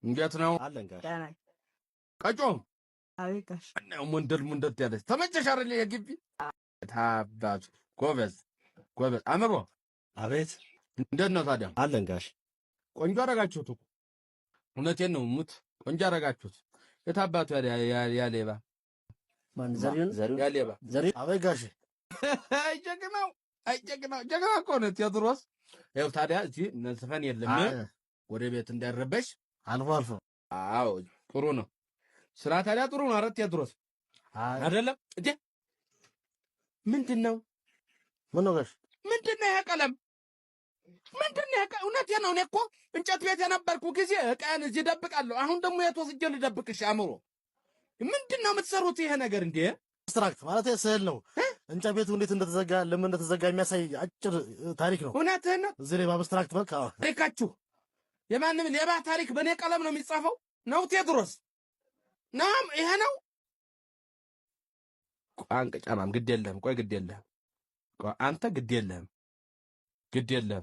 እንዴት ነው? አለን ጋሽ። ደህና። ቀጮ። አቤት ጋሽ። ሙንድል ሙንድል ያለች ተመቸሽ አይደል? የግቢ ታባቱ ጎበዝ ጎበዝ። አምሮ። አቤት። እንዴት ነው ታዲያ? አለን ጋሽ። ቆንጆ አደረጋችሁት እኮ፣ እውነቴን ነው። ሙት ቆንጆ አደረጋችሁት። የታባቱ ያ ሌባ? ማን? ዘሪሁን? ያ ሌባ። ዘሪሁን። አቤት ጋሽ። አይ ጀግናው፣ አይ ጀግናው፣ ጀግና እኮ ነው ቴዎድሮስ። ይኸው ታዲያ እዚህ ዘፈን የለም፣ ወደ ቤት እንዳይረበሽ። አልፎ አልፎ። አዎ፣ ጥሩ ነው። ስራ ታዲያ ጥሩ ነው። አረ ቴዎድሮስ፣ አይደለም እንዴ? ምንድን ነው? ምን ነው ጋሽ? ምንድን ነው ይሄ ቀለም? ምንድን ነው ይሄ? እውነቴን ነው። እኔ እኮ እንጨት ቤት የነበርኩ ጊዜ ዕቃዬን እዚህ እደብቃለሁ። አሁን ደግሞ የት ወስጄ ልደብቅሽ? አእምሮ፣ ምንድን ነው የምትሰሩት ይሄ ነገር እንዴ? Abstract ማለት ስዕል ነው። እንጨት ቤቱ እንዴት እንደተዘጋ፣ ለምን እንደተዘጋ የሚያሳይ አጭር ታሪክ ነው። እውነትህን ነው። እዚህ ላይ በ abstract መልክ፣ አዎ። ታሪካችሁ የማንም ሌባ ታሪክ በእኔ ቀለም ነው የሚጻፈው ነው ቴዎድሮስ? ናም ይሄ ነው። አንቅ ጫማም ግድ የለህም። ቆይ፣ ግድ የለህም። ቆይ አንተ ግድ የለህም፣ ግድ የለህም።